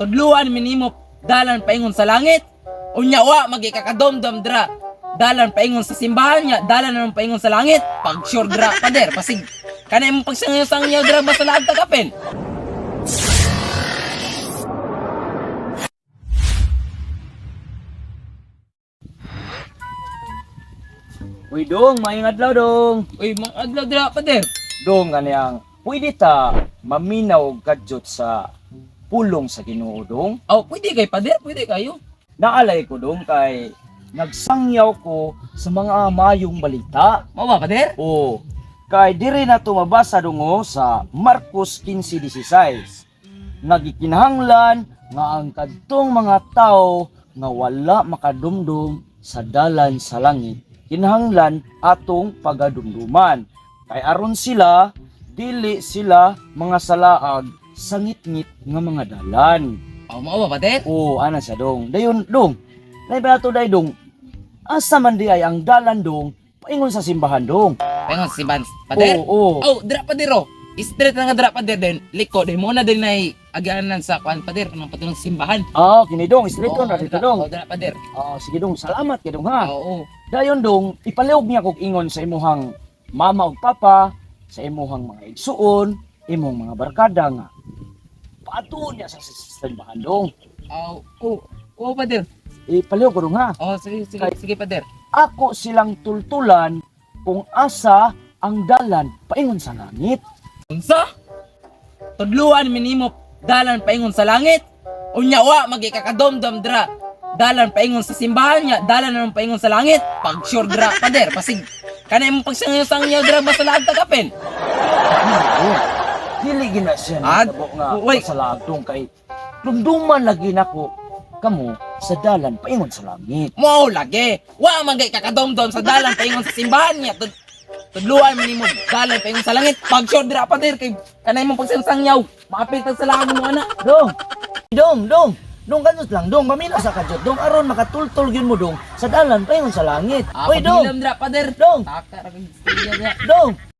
Tudluan minimo dalan paingon sa langit. Unya wa magikakadomdom dra. Dalan paingon sa simbahan niya, dalan naman paingon sa langit. Pag sure dra pader, pasig. Kana imong pagsangyaw-sangyaw dra basta laag tagapin. Uy dong, maayong adlaw dong. Uy, mga adlaw dra pader. Dong kaniyang pwede ta maminaw og kadyot sa pulong sa Ginoo dong. Oh, pwede kay pader, pwede kayo. Naalay ko dong kay nagsangyaw ko sa mga mayong balita. Mao ba pader? O kay diri na tumabasa dungo sa Marcos 15:16. Nga gikinahanglan nga ang kadtong mga tao nga wala makadumdum sa dalan sa langit kinahanglan atong pagadumduman kay aron sila dili sila mga salaag sa ngitngit nga mga dalan. Oh, mao ba pader? Oo, ana siya dong. Dayon dong. Lain ba nato day dong? Asa man di ay ang dalan dong paingon sa simbahan dong. Paingon sa simbahan pader. Oo, oo. Oh, dra pader oh. Straight na nga dra pader din. Liko din mo na din ay agyanan sa kuan pader kanang padulong sa simbahan. Ah, kini dong, straight on ra dito dong. Oh, dra pader. Ah, sige dong, salamat kay dong ha. Oo. Dayon dong, ipalihog niya kog ingon sa imuhang mama ug papa, sa imuhang mga igsuon, imong mga barkada nga. Paatuon niya sa simbahan dong. Oh, ko ko pader. Ipalihog ko dong ha. Oh, sige sige sige pader. Ako silang tultulan kung asa ang dalan paingon sa langit. Unsa? Tudluan minimo dalan paingon sa langit. Unya wa magikakadomdom dra. Dalan paingon sa simbahan niya, dalan naman paingon sa langit. Pag sure dra pader, pasig. Kana imong pagsangyaw-sangyaw dra basta laag tagapin. Oo. Dili gina siya Ah, nagtabo nga uy. sa lagdong kay dumduman lagi nako kamo sa dalan paingon sa langit. Mo lagi. Wa man gay kakadomdom sa dalan paingon sa simbahan niya. Tudluan man nimo dalan paingon sa langit. Pag sure dira pader kay kanay imong pagsangyaw, maapil sa langit mo ana. Dong. Dong, dong. Dong kanus lang dong, mamila sa kadyot dong aron makatultol gyud mo dong sa dalan paingon sa langit. Ah, Oy dong. paghilam dira pader. Dong. Taka ra kay istorya dira. Dong.